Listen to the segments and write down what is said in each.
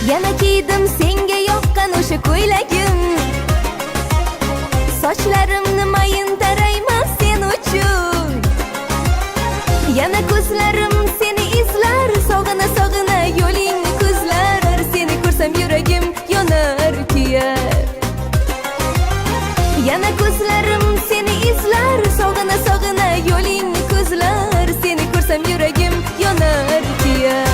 Yana kiydim senga yoqqan o'sha ko'ylagim. Sochlarimni mayin tarayman sen uchun. Yana ko'zlarim seni izlar, sog'ina sog'ina yo'lingni ko'zlar. Seni ko'rsam yuragim yonar kuyar. Yana ko'zlarim seni izlar, sog'ina sog'ina yo'lingni ko'zlar. Seni ko'rsam yuragim yonar kuyar.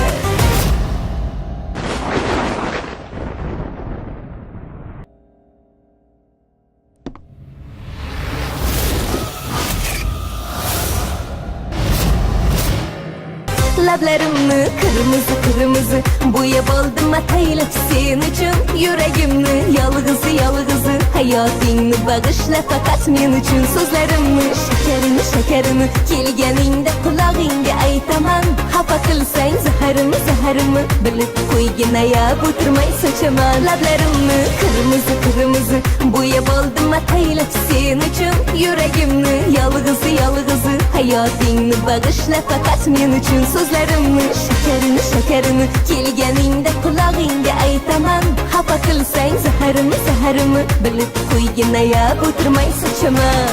Lablarimni qirmizi qirmizi bo'yab oldim ataylab sen uchun. Yuragimni yolg'izi yolg'izi hayotingni bag'ishla faqat men uchun. So'zlarimni shakarini shakarini kelganingda qulog'ingga aytaman. Xafa qilsang zaharimni zaharimni bilib qo'ygin, ayab o'tirmay sochaman. Lablarimni qirmizi qirmizi bo'yab oldim ataylab sen uchun. Yuragimni yolg'izi yolg'izi hayotingni bag'ishla faqat men uchun. So'zlarimni shakarini shakarini kelganingda qulog'ingga aytaman. Xafa qilsang zaharimni zaharimni bilib qo'ygin, ayab o'tirmay sochaman.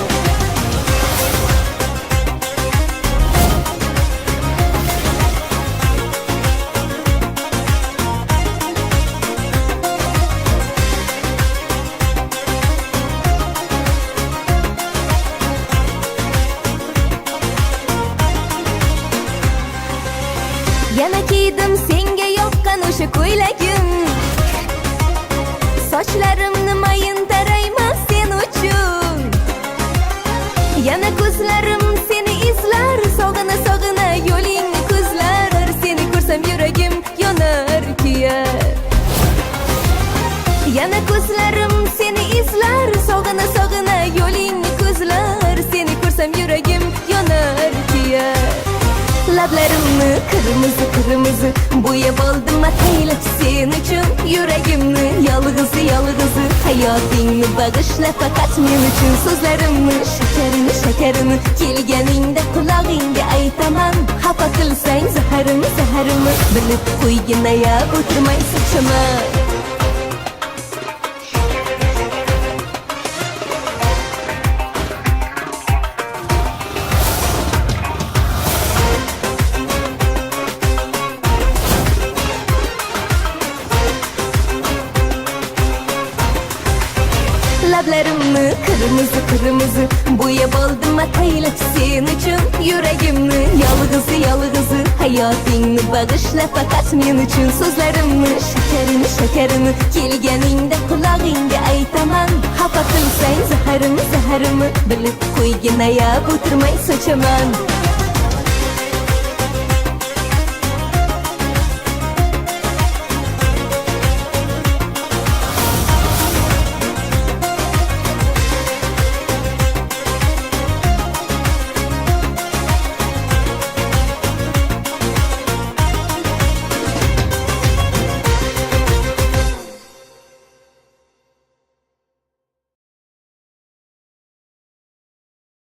Yana kiydim senga yoqqan o'sha ko'ylagim. Sochlarimni mayin tarayman sen uchun. Yana ko'zlarim seni izlar, sog'ina sog'ina yo'lingni ko'zlar. Seni ko'rsam yuragim yonar kuyar. Yana ko'zlarim seni izlar, sog'ina sog'ina yo'lingni ko'zlar. Seni ko'rsam yuragim yonar kuyar. Lablarimni qirmizi qirmizi bo'yab oldim ataylab sen uchun. Yuragimni yolg'izi yolg'izi hayotingni bag'ishla faqat men uchun. So'zlarimni shakarini shakarini kelganingda qulog'ingga aytaman. Xafa qilsang zaharimni zaharimni bilib qo'ygin, ayab o'tirmay sochaman. Lablarimni qirmizi qirmizi bo'yab oldim ataylab sen uchun. Yuragimni yolg'izi yolg'izi hayotingni bag'ishla faqat men uchun. So'zlarimni shakarini shakarini kelganingda qulog'ingga aytaman. Xafa qilsang zaharimni zaharimni bilib qo'ygin, ayab o'tirmay sochaman.